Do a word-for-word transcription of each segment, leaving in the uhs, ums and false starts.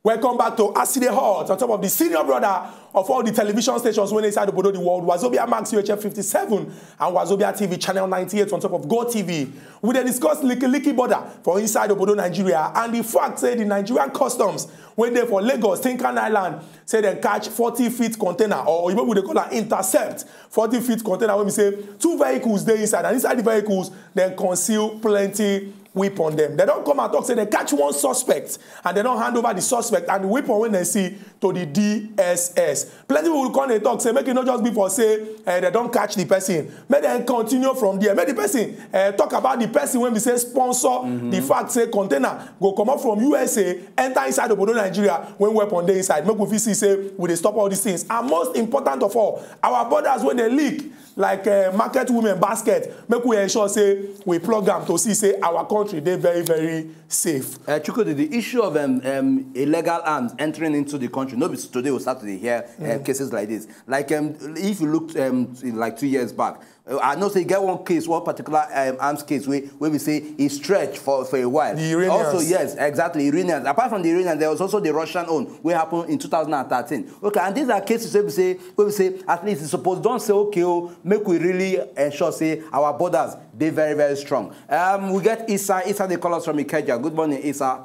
Welcome back to Aside Hot on top of the senior brother of all the television stations when inside Obodo the world, Wazobia Max U H F fifty-seven and Wazobia T V channel ninety-eight on top of Go T V. We dey discuss Liki Liki border for inside Obodo Nigeria and the fact say the Nigerian customs wey dey for Lagos, Tinkan Island, say dem catch forty feet container, or Oyibo we dey call am intercept, forty feet container wey be say two vehicles dey inside, and inside the vehicles dem conceal plenty weapon dem. Dem don come and talk say dem catch one suspect and dem don hand over the suspect and the weapon wey dem see to the D S S. Plenty people come dey talk say make e no just be for say eh, dem don catch the person. Make dem continue from there. Make the person eh, talk about the person wey be say sponsor the fact say container go comot from U S A enter inside obodo Nigeria when weapon dey inside. Make we fit see say we dey stop all these things. And most important of all, our borders wey dey leak like uh, market women basket, make we ensure say we plug am to see say our country dey very very safe. Uh, Chukwudi, the issue of um, um, illegal arms entering into the country, no be today we start to dey hear uh, cases like this. Like um, if you look um, in, like two years back, uh, I know say e get one case, one particular um, arms case wey wey we say e stretch for for a while. The Iranians. Also, yes, exactly, Iranians. Apart from the Iranians, there was also the Russian own wey happen in two thousand and thirteen. Okay, and these are cases wey we say wey we say at least e suppose don say okay o, make we really ensure say our borders dey very very strong. Um, we get Isa. Isa dey call us from Ikeja. Good morning, Isa.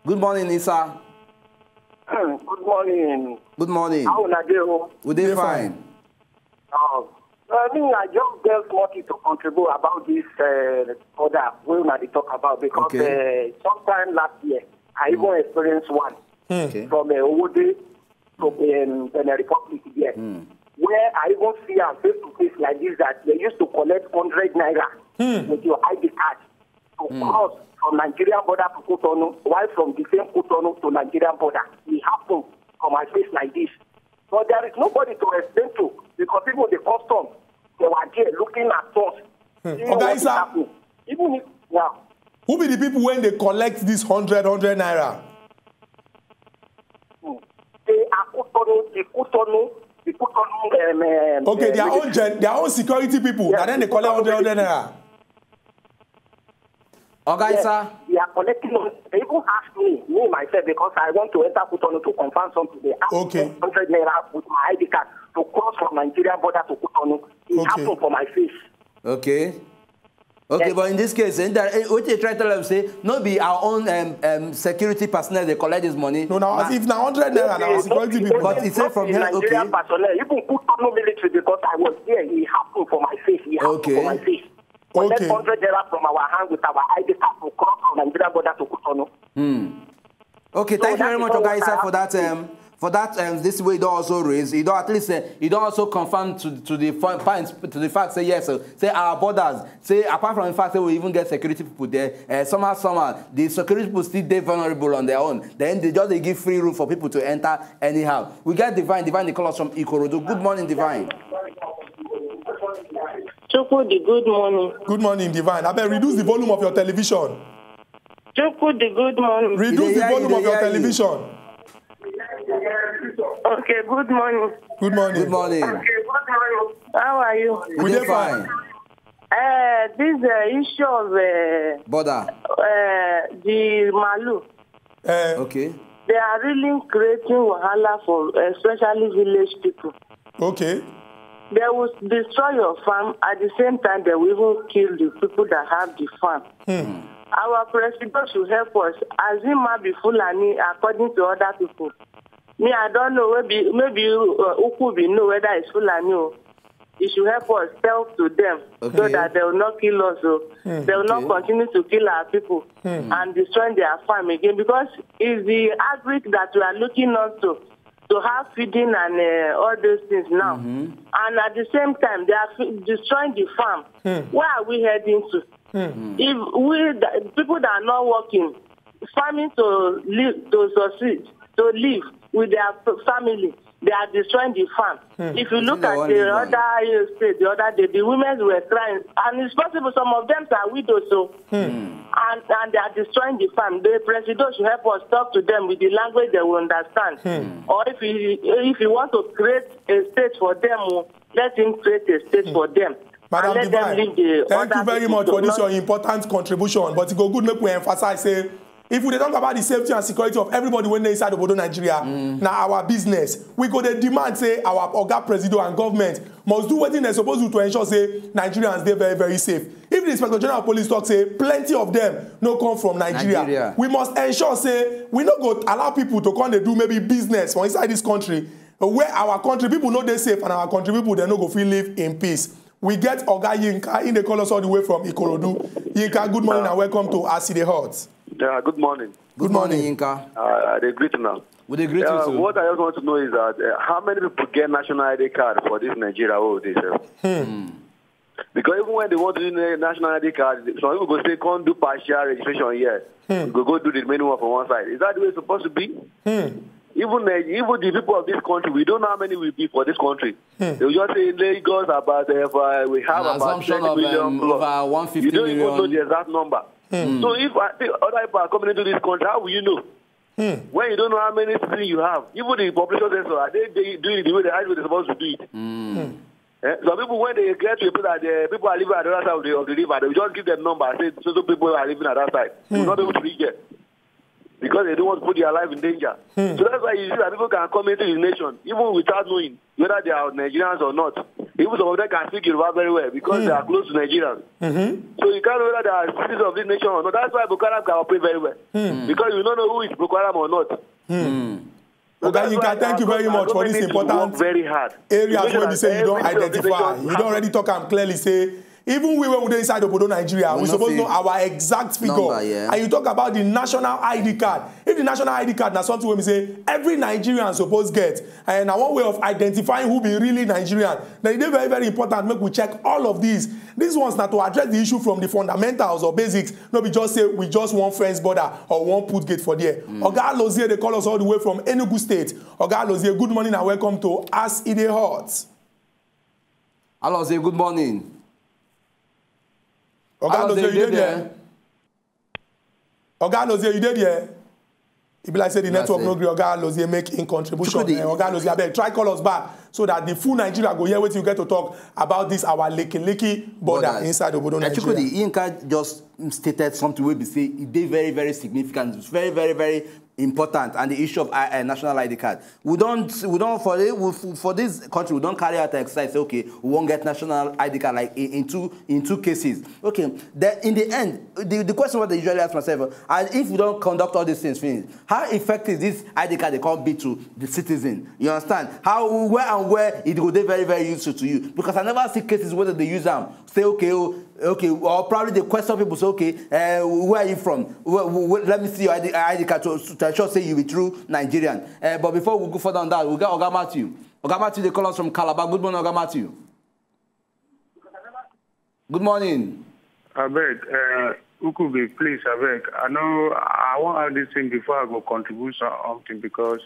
Good morning, Isa. Good morning. Good morning. How una dey o? We dey fine. Oh, I mean, I just get something to contribute about this uh, order wey una dey talk about because Okay. uh, sometime last year I even experienced one Okay. from uh, Owode to um, Benin Republic there, where I even see am face to face like this that they used to collect hundred naira with your I D card to cross from Nigerian border to Cotonou, while from the same Cotonou to Nigerian border. It happened for my face like this. But there is nobody to explain to because even the custom, they were there looking at us. Seeing Oga what is Isa. Happening. Even if now, Who be the people when they collect this hundred hundred naira? they are Cotonou, the Cotonou, the Cotonou. Um, um, Okay, uh, their own military. gen, their own security people. Yes. And then they collect hundred hundred naira. Oga Isa. They are collecting money. They even asked me, me myself, because I want to enter Cotonou to confirm something. They asked Okay. me hundred naira with my I D card to cross from Nigerian border to Cotonou. It Okay. Happened for my face. Okay. Okay, Yes. But in this case, eh, that, eh, what you try to tell them say, no be our own um, um, security personnel they collect this money. No, now as if na hundred naira, now security people. But it's said from here, Nigerian okay. Personnel, even Cotonou military, because I was there, it happened for my face. It happened Okay. For my face. Collect Okay. hundred naira from our hand with our I D card to cross from Nigerian border to Cotonou. Okay, So thank you very that much, is Oga what Isa, I for that. have to Um, for that, um, this way you don't also raise, you don't at least uh, you don't also confirm to, to the fa- point to the fact say yes, uh, say our borders, say apart from the fact that we even get security people there, uh, somehow somehow the security people still dey vulnerable on their own. Then they just they give free room for people to enter anyhow. We get Divine, Divine they call us from Ikorodu. Good morning, Divine. Chukwudi, good morning. Good morning, Divine. I beg reduce the volume of your television. Chukwudi, good morning. Reduce the They hear you, volume of they your hear you. Television. Okay, good morning. Good morning. Good morning. Okay, good morning. How are you? We dey dey fine. Uh, this uh, issue of uh, Border. uh, the Malu, Eh, Okay. They are really creating wahala for especially village people. Okay. They will destroy your farm. At the same time, they will even kill the people that have the farm. Our president should help us. Azima be Fulani, according to other people. Me, I don't know. Maybe maybe uh, Uku be know whether it's Fulani. Or. He should help us tell to them so Okay. That they will not kill us. So they will not Okay. Continue to kill our people and destroy their farm again because it's the agric that we are looking up to to have feeding and uh, all those things now. And at the same time, they are f- destroying the farm. Where are we heading to? If we the people that are not working, farming to live to succeed to live with their f- family, they are destroying the farm. If you look Wetin they at wan the live on? Other uh, state, the other day, the women were crying, and it's possible some of them are widows. So and and they are destroying the farm. The president should help us talk to them with the language they will understand. Or if he if he want to create a state for them, oh, let him create a state for them. Madam Divine, thank you very much for this your important contribution, but e go good make we emphasize say if we dey talk about the safety and security of everybody wey dey inside obodo Nigeria, na our business. We go dey demand say our oga presido and government must do wetin dem suppose do to ensure say Nigerians dey very, very safe. If the Inspector General of Police talk say plenty of them no come from Nigeria, Nigeria, we must ensure say we no go allow people to come dey do maybe business for inside this country where our country people no dey safe and our country people dem no go fit live in peace. We get Oga Yinka, he dey call us all the way from Ikorodu. Yinka, good morning and welcome to As E Dey Hot. Yeah, good morning. Good morning, Yinka. Uh, I dey greet una. We dey greet you too. What I just want to know is that uh, how many people get national I D card for this Nigeria wey we dey sef? Because even when they want to do na- national I D card, some people go say come do partial registration here. You go go do the main one for one side. Is that the way it's supposed to be? Even uh, even the people of this country, we don't know how many will be for this country. They will just say Lagos about uh, for, we have An about assumption twenty of million um, plus. Over one fifty You don't even know million. The exact number. So if uh, the other people are coming into this country, how will you know? When you don't know how many citizens you have, even the population census, are they, they doing it the way they are supposed to do it? Eh? Some people, when they get to a place that the people are living at the other side of the, of the river, they will just give them number and say, so, so people are living at that side. You will not be able to reach there because they don't want to put their life in danger. So that's why you see that people can come into the nation, even without knowing whether they are Nigerians or not. Even some of them can speak Yoruba very well because they are close to Nigerians. So you can't know whether they are citizens of this nation or not. That's why Boko Haram can operate very well. Because you don't know who is Boko Haram or not. Oga Yinka, thank you very much for this important very hard areas wey be say you don identify. You don already talk am clearly say even we wey we dey inside obodo Nigeria, we suppose know our exact figure. And you talk about the national I D card. If the national I D card na something wey be say every Nigerian suppose get, and na one way of identifying who be really Nigerian, then e dey very, very important make we check all of these. These ones na to address the issue from the fundamentals or basics. No be just say we just wan fence border or wan put gate for there. Oga Alozie dey call us all the way from Enugu State. Oga Alozie, good morning and welcome to As E Dey Hot. Alozie, good morning. Oga Alozie, you dey there? Oga Alozie, you dey there? E be like say the network no gree Oga Alozie make im contribution. Eh, Oga Alozie, abeg try call us back so that the full Nigeria go hear wetin you get to talk about this our Lekki Lekki border inside obodo Nigeria. Chukwudi, Yinka just stated something wey be say e dey very, very significant, very, very, very important, and the issue of I- uh, national I D card. We don't, we don't for the, we, for this country, we don't carry out an exercise. Say, okay, we won't get national I D card like in, in two in two cases. Okay, then in the end, the, the question what I usually ask myself, uh, and if we don't conduct all these things, finish, how effective this I D card they can't be to the citizen? You understand? How, where and where it go dey very, very useful to you? Because I never see cases where they use them. Say, okay, oh, okay, or probably they question people, say, okay, uh, where are you from? Where, where, let me see your I D, I D card to, to ensure say you be true Nigerian. Uh, but before we go further on that, we got Oga Matthew. Oga Matthew, they call us from Calabar. Good morning, Oga Matthew. Good morning. Abeg, uh, Ukubi, please, abeg. I know I wan add this thing before I go contribute something because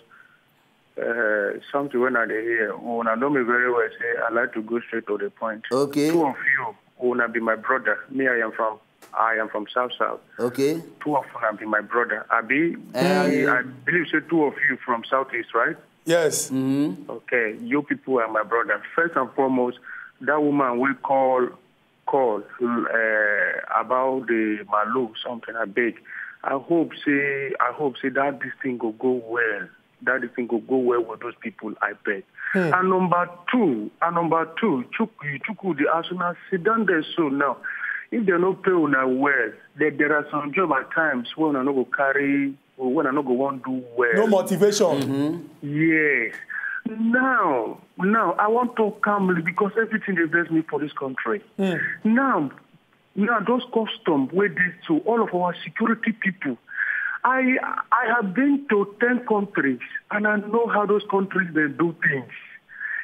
uh, something when I dey hear, una know me very well. Say I like to go straight to the point. Okay. Two of you, una be my brother. Me, I am from, I am from South South. Okay. Two of una be my brother. Abi, Eh, I believe say two of you from Southeast, right? Yes. Mm-hmm. Okay, you people are my brother. First and foremost, that woman will call call uh, about the Malu something. I beg. I hope say I hope say that this thing go go well. That this thing go go well with those people. I beg. And number two, and number two, Chuku, Chuku, the Arsenal sit down there so now. If they no pay una well, there, there are some job at times when I no go carry, when I no go want do well. No motivation. Yes. Now, now I want to calmly because everything dey vex me for this country. Now, now those custom wey dey to all of our security people. I I have been to ten countries and I know how those countries dey do things.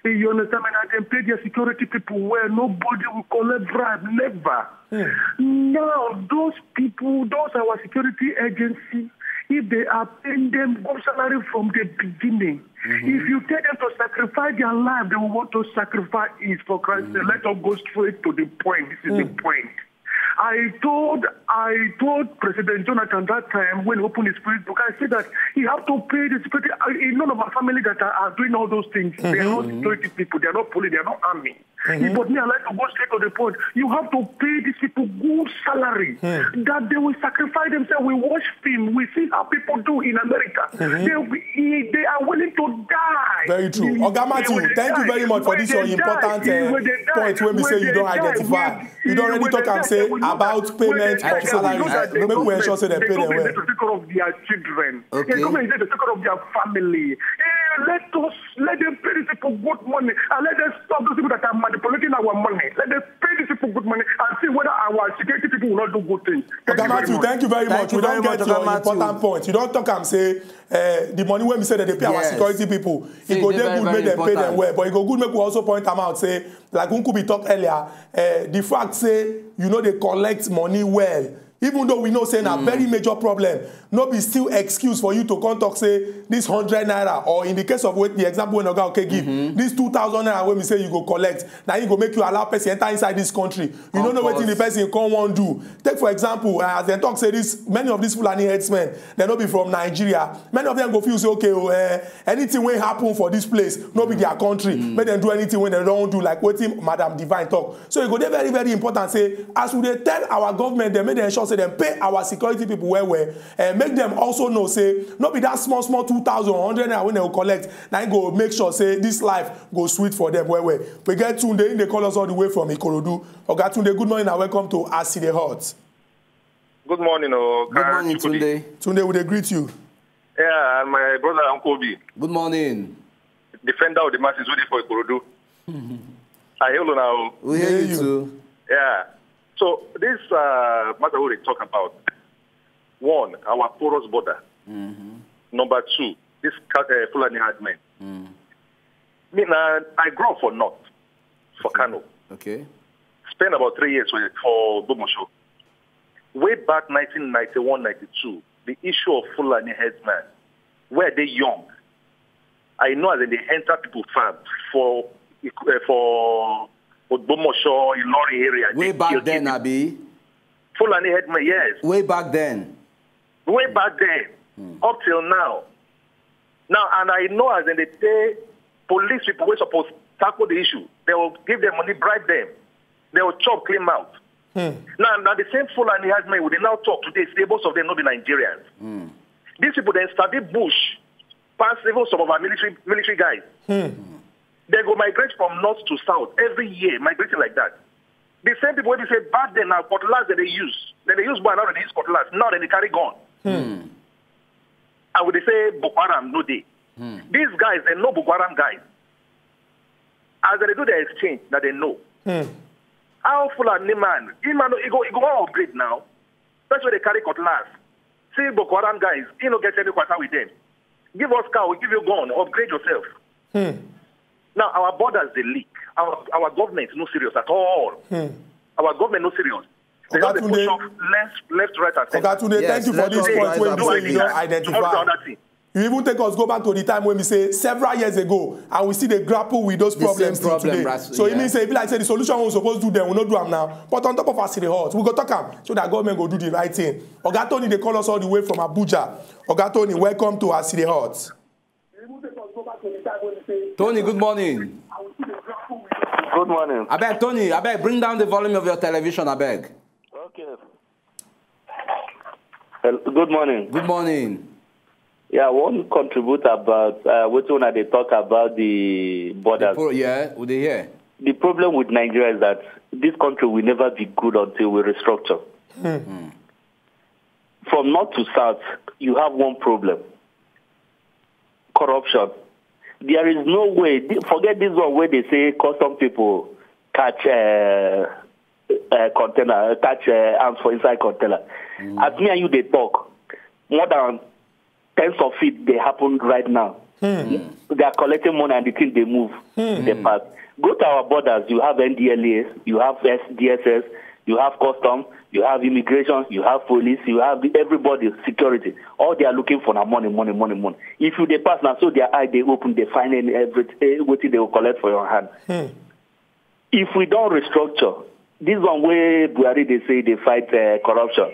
You understand? And I can pay their security people well. Nobody will collect bribe, never. Now, those people, those our security agency, if they are paying them good salary from the beginning, if you tell them to sacrifice their life, they will want to sacrifice it for Christ. Let us go straight to the point. This is the point. I told I told President Jonathan that time when he opened his Facebook, I said that he have to pay the security. Uh, none of our family that are, are doing all those things. They are not security people. They are not police. They are not army. Mm-hmm. But me, I like to go straight to the point. You have to pay these people good salary. Mm. That they will sacrifice themselves. We watch film. We see how people do in America. Mm-hmm. They will be, they are willing to die. Very true. Oga Matthew, thank you very much for this your important, uh, point wey be say you don identify. You don already talk am say about payment of salaries. Make we ensure say dem pay them well. Take care of their children. Okay. The government is there to take care of their family. Eh, let us, let them pay these people good money and let them stop those people that are manipulating our money. Let them pay these people good money and see whether our security people will not do good things. Oga Matthew, thank you very much. We don get your important point. You don talk am say, uh, the money wey we say that they pay our security people, e go dey good make dem pay them well, but e go good make we also point am out say, like Nkubi talk earlier, uh, the fact say you no dey collect money well, even though we know say na very major problem, no be still excuse for you to come talk say this hundred naira, or in the case of what the example wey Oga Oke give, this two thousand naira wey we say you go collect, na e go make you allow person enter inside this country. You no know wetin the person come wan do. Take for example, uh, as dem talk say this, many of these Fulani herdsmen, dem no be from Nigeria. Many of them go feel say, okay, oh, eh, anything wey happen for this place no be their country. Make dem do anything wey dem don do, like wetin Madam Divine talk. So e go dey very, very important say as we dey tell our government dem make dem ensure say dem pay our security people well well, and make dem also know say no be that small small two thousand or hundred naira wey dem go collect na im go make sure say this life go sweet for them well well. We get Tunde, im dey call us all the way from Ikorodu. Oga Tunde, good morning and welcome to As E Dey Hot. Good morning, oh, Good morning, Tunde. Tunde, we dey greet you. Yeah, and my brother Uncle Obi. Good morning. Defender of the masses wey dey for Ikorodu. I hail una o. We hear you too. Yeah. So this, uh, matter we dey talk about, one, our porous border. Number two, this ca-, uh, Fulani herdsmen. Me na, I grow up for north, for Kano. Okay. Spend about three years for, for Ogbomoso. Way back nineteen ninety-one ninety-two, the issue of Fulani herdsmen, where they young, I know as they enter people farm for, uh, for Ogbomoso, Ilori area. Way back then, abi? Fulani herdsmen, yes. Way back then. Way back then, up till now. Now, and I know as in they pay police people wey suppose tackle the issue, they will give them money, bribe them. They will chop clean mouth. Now, now the same Fulani herdsmen wey dey now talk today, say most of them no be Nigerians. These people dem sabi bush pass even some of our military, military guys. They go migrate from north to south every year, migrating like that. The same people wey be say back then na cutlass dem dey use. Dem dey use bow, now dem dey use cutlass. Now dem dey carry gun. And we dey say Boko Haram no dey. These guys, dem know Boko Haram guys. As dem dey do their exchange, na dem know. How Fulani man, he man, he go, he go wan upgrade now. Person wey dey carry cutlass. See Boko Haram guys, he no get any kwata with them. Give us cow, we give you gun, upgrade yourself. Now our borders dey leak. Our, our government no serious at all. Our government no serious. They just dey push off left, left, right, and center. Oga Tunde, thank you for this point wey you say you don identify. You even take us go back to the time when we say several years ago, and we still dey grapple with those problems till today. So e mean say e be like say the solution we suppose do then, we no do am now. But on top of As E Dey Hot, we go talk am so that government go do the right thing. Oga Tony dey call us all the way from Abuja. Oga Tony, welcome to As E Dey Hot. Tony, good morning. Good morning. Abeg, Tony, abeg, bring down the volume of your television, abeg. Okay. Hello, good morning. Good morning. Yeah, I wan contribute about, uh, wetin una dey talk about the borders. The pro-, yeah, we dey hear. The problem with Nigeria is that this country will never be good until we restructure. From north to south, you have one problem. Corruption. There is no way. Thi-, forget this one where they say custom people catch, uh, uh, container, catch, uh, arms for inside container. As me and you dey talk, more than tens of feet dey happen right now. They are collecting money and the thing dey move, dey pass. Go to our borders, you have N D L A, you have S-, D S S, you have custom, you have immigration, you have police, you have the, everybody, security. All they are looking for na money, money, money, money. If you dey pass now, so their eye dey open, dey find any, every, eh, wetin they will collect for your hand. If we don restructure, this one wey Buhari dey say dey fight, uh, corruption,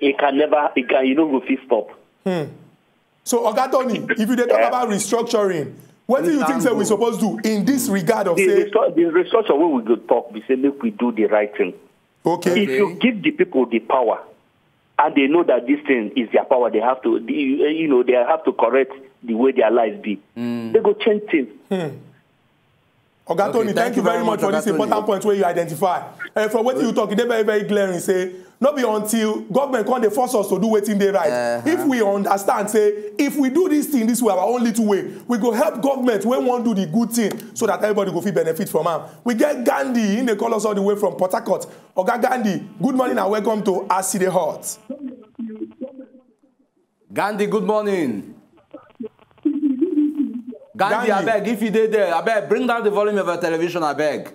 e can never, e can, you no go fit stop. So, Oga Tony, if you dey talk about restructuring, Wetin you think say we suppose do in this regard of the, say resource, the resource of what we go talk be say make we do the right thing. Okay. If you give the people the power and they know that this thing is their power, they have to, the- you know, they have to correct the way their life be. They go change things. Oga Tony, thank you very much for this important point wey you identify. And from wetin you talk, e dey very very glaring say no be until government come dey force us to do wetin dey right. If we understand say if we do this thing this way, our own little way, we go help government wey wan do the good thing so that everybody go fit benefit from am. We get Gandhi, he dey call us all the way from Port Harcourt. Oga Gandhi, good morning and welcome to As E Dey Hot. Gandhi, good morning. Gandhi, abeg, if you dey there, abeg, bring down the volume of your television, abeg.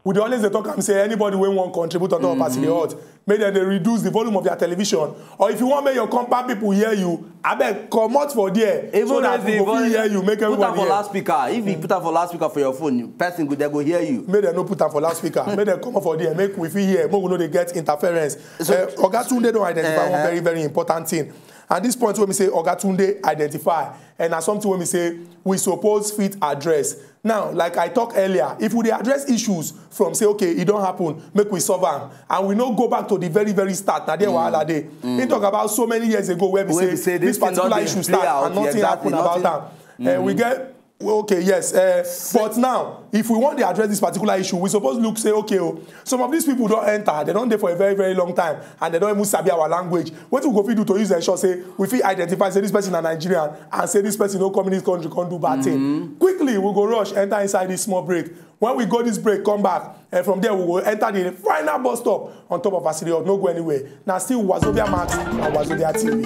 We dey always dey talk am say anybody wey wan contribute on top of As E Dey Hot, make dem dey reduce the volume of their television. Or if you wan make your compound people hear you, abeg comot for there so that we go fit hear you, make everybody hear. Put am for loudspeaker. If you put am for loudspeaker for your phone, person go, they go hear you. Make dem no put am for loudspeaker. Make dem comot for there, make we fit hear, make we no dey get interference. So, uh, Oga Tunde don identify uh -huh. one very very important thing. And this point wey we say Oga Tunde identify, and na something wey we say we suppose fit address. Now, like I talk earlier, if we dey address issues from say okay, e don happen, make we solve am, and we no go back to the very very start. Na there wahala dey. He talk about so many years ago where we say this particular issue start and nothing happen about am. And we get okay, yes. Uh, but now, if we want to address this particular issue, we suppose look say okay, oh, some of these people don enter, they don dey for a very very long time, and they don even sabi our language. Wetin we go fit do to use ensure say we fit identify say this person na Nigerian and say this person no come in this country come do bad thing? Quickly, we go rush enter inside this small break. When we go this break, come back, and from there we go enter the final bus stop on top of As E Dey Hot. No go anywhere. Na still Wazobia Max and Wazobia T V.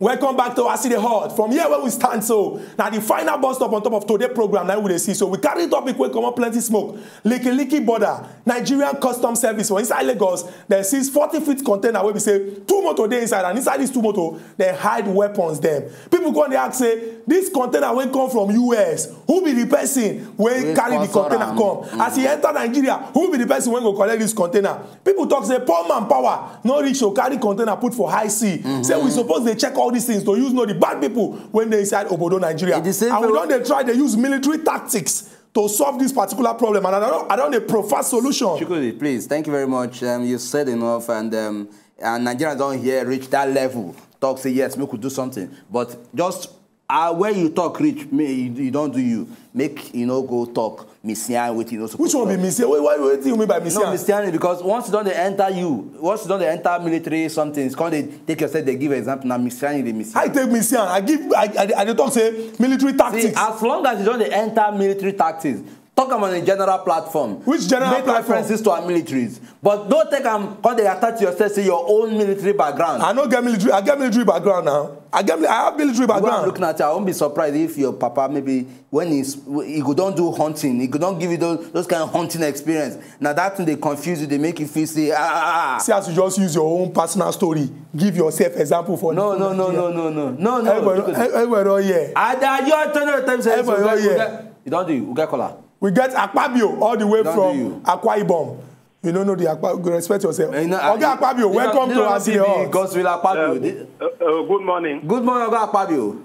Welcome back to As E Dey Hot. From here where we stand so, now the final bus stop on top of today program, now we dey see. So we carry topic wey comot plenty smoke. Liki Liki border, Nigerian Customs Service for inside Lagos, they seize forty feet container wey be say two motor dey inside, and inside these two motor, they hide weapons dem. People come dey ask say, this container wey come from U S, who be the person wey carry the container come? As e enter Nigeria, who be the person wey go collect this container? People talk say poor man power no reach to carry container put for high sea. Say we suppose dey check all these things to use know the bad people wey dey inside obodo Nigeria. And we don dey try dey use military tactics to solve this particular problem, and I don I don dey prefer solution. Chukwudi, please, thank you very much. Um, you said enough, and um, and Nigerians don here reach that level. Talk say yes, make we do something, but just uh, where you talk reach, me you, you don do you. Make you no go talk messiah wetin you no suppose. Which one be messiah? Wait, wait, wetin you mean by messiah? No, messiah, because once you don dey enter you, once you don dey enter military something, come dey take yourself dey give example na messiah dey messiah. I take messiah. I give I I I dey talk say military tactics. See, as long as you don dey enter military tactics, talk am on a general platform. Which general platform? Make references to our militaries, but don't take am come dey attach yourself say your own military background. I no get military. I get military background now. I get. I have military background. Looking at you, I won't be surprised if your papa maybe when he's he go don do hunting, he go don give you those those kind of hunting experience. Now that thing they confuse you, they make you feel say ah ah ah. See as you just use your own personal story, give yourself example for no no no no no no no no. Everywhere don hear. Adayo tell you tell me say everywhere don hear. You don do you get color. We get Akpabio all the way from Akwa Ibom. You don't know the Akpa. You respect yourself. Oga Akpabio, welcome to As E Dey Hot. Godswill Akpabio. Uh, uh, good morning. Good morning, Oga Akpabio.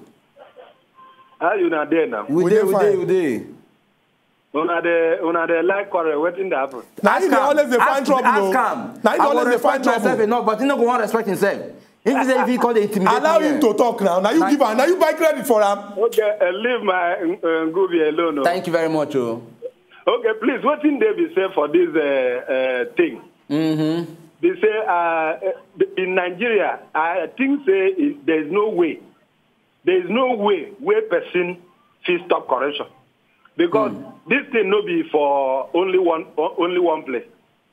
How you na there now? We dey, we dey, we dey. Una dey, una dey like quarrel. Wetin dey happen? Na him dey always dey find trouble. Ask am. Na him dey always dey find trouble. Myself enough, but he no go wan respect himself. If you say if he call dey intimidate. Allow him to talk now. Now you give am. Now you buy credit for am. Okay, uh, leave my uh, Ngobi alone. Oh. Thank you very much. Oh. Okay, please, wetin dey be say for this uh, uh, thing? Mm-hmm. They say uh, in Nigeria, I think say there is no way, there is no way where person fit stop corruption because mm. This thing no be for only one only one place.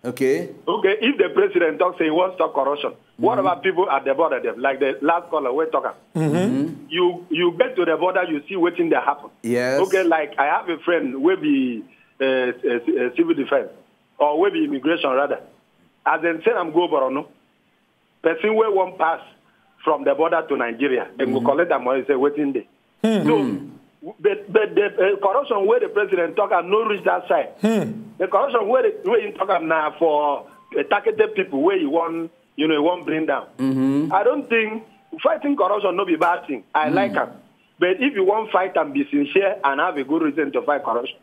Okay. Okay, if the president talks say he wants to stop corruption, mm-hmm. What about people at the border? Them? Like the last caller, we're talking. Mm-hmm. You you get to the border, you see what thing that happen. Yes. Okay, like I have a friend will be uh, uh, civil defense or will be immigration rather. As dem send am go Borno, person wey wan pass from the border to Nigeria, dem go collect am money say wetin dey. So But but the uh, corruption where the president talk am no reach that side. The corruption where the, where he talk am na for uh, targeted people where he want you know he want bring down. I don't think fighting corruption no be bad thing. I like am. But if you want fight and be sincere and have a good reason to fight corruption,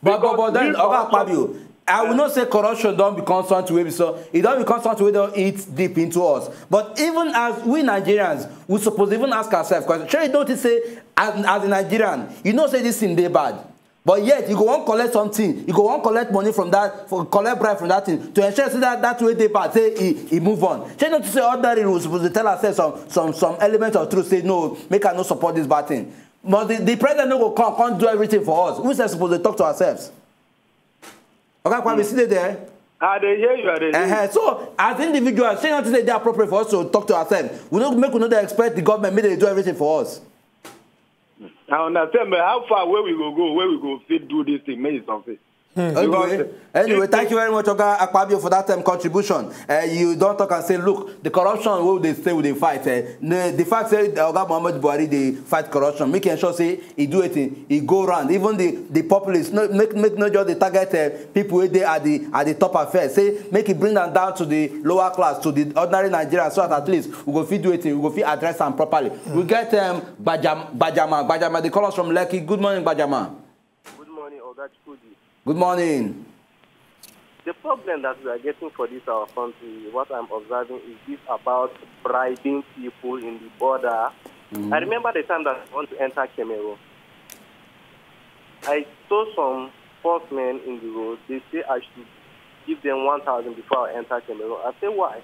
But but but then real Oga corruption- Akpabio, I will not say corruption don become something wey be so e don become something wey don eat deep into us. But even as we Nigerians, we suppose even ask ourselves question. Shey you notice say as as a Nigerian, you know say this thing dey bad. But yet you go wan collect something, you go wan collect money from that, for collect bribe from that thing to ensure say that that wey dey bad say e e move on. Shey you notice say ordinary we suppose dey tell ourselves some some some element of truth say no, make I no support this bad thing. But the the president no go come come do everything for us. We sef suppose dey talk to ourselves. Oga Kwame, still dey there? I dey hear you. I dey hear you. Uh-huh. So as individuals, shey you notice say e dey appropriate for us to talk to ourselves? We no make we no dey expect the government make dem do everything for us. I understand, but how far where we go go, where we go fit do this thing, make it something. Anyway, Because anyway, if- thank you very much, Oga Akpabio, for that um, contribution. Uh, you don talk and say, look, the corruption wey we dey say we dey fight, uh, the, the fact say Oga Muhammad Buhari dey fight corruption, make ensure say e do wetin e go round. Even the the populace, no, make make no just dey target uh, people wey dey at the at the top affairs. Say make e bring am down to the lower class, to the ordinary Nigerians, so that at least we go fit do wetin we go fit address am properly. We get um, Gbajam, Gbajama, Gbajama, they call us from Lekki. Good morning, Gbajama. Good morning, Oga Chukudi. Good morning. The problem that we are getting for this our country, what I'm observing is this about bribing people in the border. I remember the time that I want to enter Cameroon. I saw some sportsmen in the road. They say I should give them one thousand before I enter Cameroon. I say, "Why?"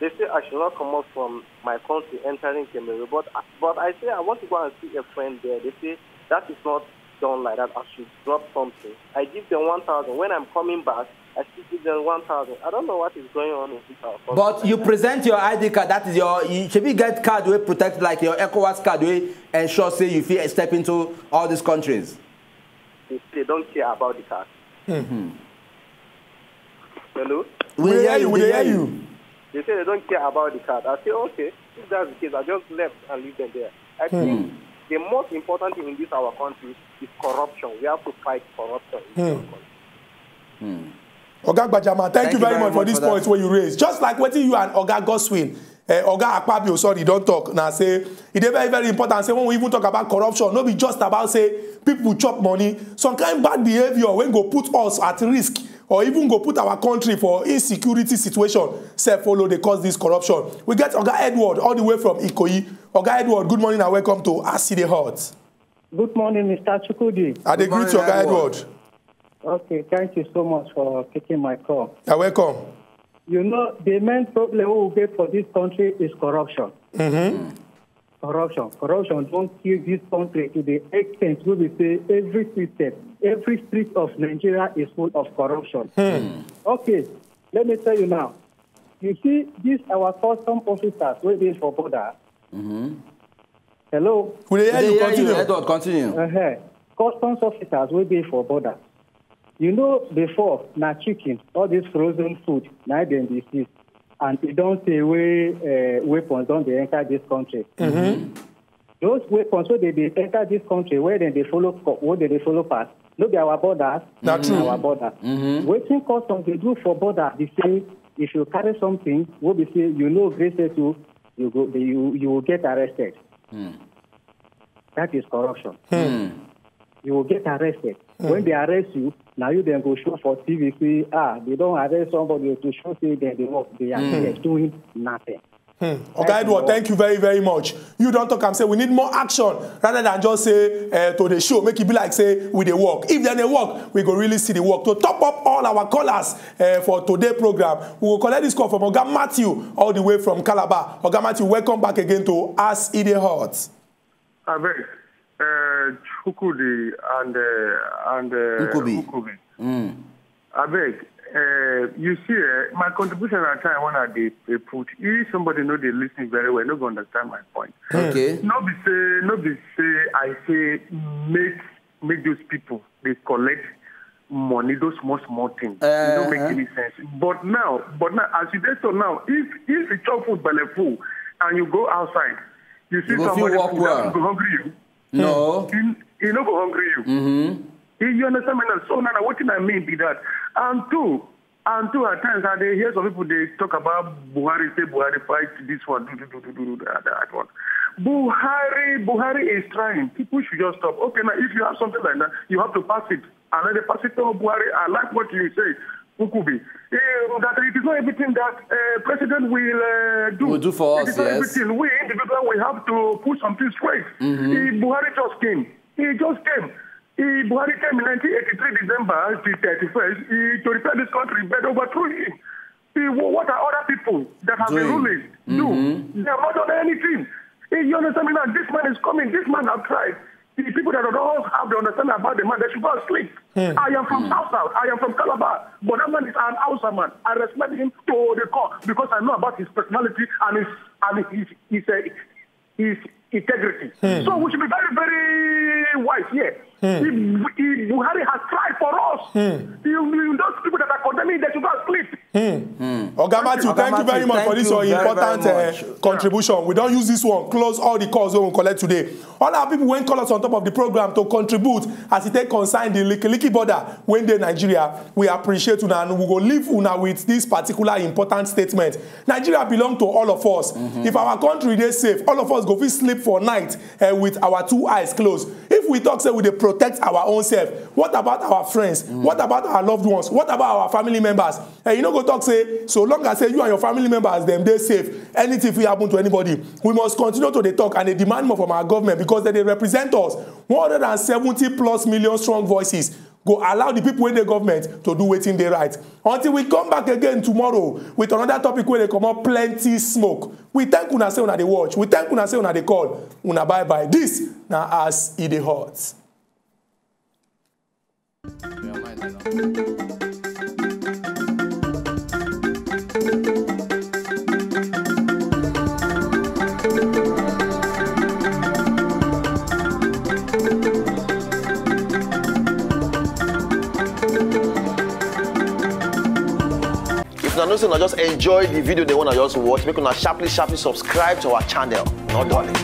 They say I should not come out from my country entering Cameroon. But but I say I want to go and see a friend there. They say that is not done like that. I should drop something. I give them one thousand. When I'm coming back, I still give them one thousand. I don't know what is going on in this our country. But you present your I D card, that is your, you should get card wey protect like your ECOWAS card wey ensure say you fit step into all these countries. They, they don't care about the card. Hello? We dey hear you, we dey hear you. They say they don't care about the card. I say, "Okay, if that's the case, I just left and leave them there." I think the most important thing in this our country is corruption. We have to fight corruption in this our country. Oga Gbajama, thank, Thank you you very very much for much this for that. Point where you raised. Just like what you and Oga Goswin, uh, Oga Akpabio, sorry, don't talk. Now say it is very, very important. Say when we even talk about corruption, no be just about say people chop money. Some kind bad behavior when go put us at risk or even go put our country for insecurity situation. Say follow they cause this corruption. We get Oga Edward all the way from Ikoyi. Oga Edward, good morning and welcome to Aside Hot. Good morning, Mister Chukudi. I dey Good morning, greet you, Oga Edward. Edward. Okay, thank you so much for picking my call. You're welcome. You know, the main problem we get for this country is corruption. Corruption. Corruption don't kill this country to the extent we will say every system, every street of Nigeria is full of corruption. Okay, let me tell you now. You see, these our custom officers wey dey for border. Hello? We dey hear They you. hear Continue. You, Edward, continue. Uh-huh. Customs officers wey dey for border. You know, before na chicken, all this frozen food, na dem dey see. And e don say wey uh, weapons don dey enter this country. Those weapons wey dey dey enter this country, where dem dey follow, co- wey dem dey follow pass, no be our borders. Na true. Our border. Wetin customs dey do for border be say if you carry something wey be say you no gree settle, you go you you will get arrested. That is corruption. You will get arrested. When they arrest you, now you then go show for T V say ah they don't arrest somebody to show say they they work they are there doing nothing. Oga Edward, thank you very, very much. You don't talk and say we need more action rather than just say uh, to the show, make it be like say we dey work. If they dey work, we go really see the work. To top up all our callers uh, for today program, we will collect this call from Oga Matthew all the way from Calabar. Oga Matthew, welcome back again to As E Dey Hot. Abeg, uh, Chukwudi and uh, and uh, Nkubi. Nkubi. Abeg, uh, you see, uh, my contribution at time when I dey dey put, if somebody no dey listen very well, no go understand my point. Okay. No be say, no be say I say make make those people dey collect money, those small small things. It no make Uh-huh. Any sense. But now, but now, as you dey so now, if if you chop food belle full and you go outside, you see You go fit somebody walk food, well. That food go hungry you. No. He, he no go hungry you. Mm-hmm. You understand me now? So now, now wetin I mean be that. And two, and two, at times I dey hear some people dey talk about Buhari, say Buhari fight this one, do, do, do, do, do, do, that, that one. Buhari, Buhari is trying. People should just stop. Okay, now if you have something like that, you have to pass it. And let the pass it to Buhari. I like what you say, Ukubi. Eh, that it is not everything that uh, president will uh, do. Will do for us, yes. It is not everything. We individual, we have to put something straight. Mm-hmm. Eh, Buhari just came. He just came. He, Buhari came in nineteen eighty-three December the thirty-first. He to repair this country, but overthrew him. He, wha- what are other people that have been Doing. Ruling do? Mm-hmm. They have not done anything. Eh, you understand me now? This man is coming. This man have tried. The people that don't have the understanding about the man, they should go and sleep. I am from South South. I am from Calabar. But that man is an Hausa man. I respect him to the core because I know about his personality and his and his his, uh, his integrity. So we should be very very wise here. If, if Buhari has tried for us, you, you those people that are condemning, they should go and sleep. Oga Matthew, Oga thank you Matthew, very much for thank this you your very, important very uh, much. Contribution. We don't use this one. Close all the calls we will collect today. All our people wey call us on top of the program to contribute as it take concern the Likiliki border wey dey Nigeria. We appreciate una and we go leave una with this particular important statement. Nigeria belong to all of us. If our country dey safe, all of us go fit sleep for night uh, with our two eyes closed. If we talk say we dey protect our own self, what about our friends? What about our loved ones? What about our family members? And you no go talk say so long as say you and your family members dem dey safe, anything fit happen to anybody. We must continue to dey talk and dey demand more from our government because dem dey represent us. One hundred and seventy plus million strong voices go allow the people wey dey government to do wetin dey right. Until we come back again tomorrow with another topic wey dey comot plenty smoke. We thank una say una dey watch. We thank una say una dey call. Una bye bye. This na as e dey hot. If una know say una just enjoy the video dem wey una just watch, make una sharply sharply subscribe to our channel. No darling.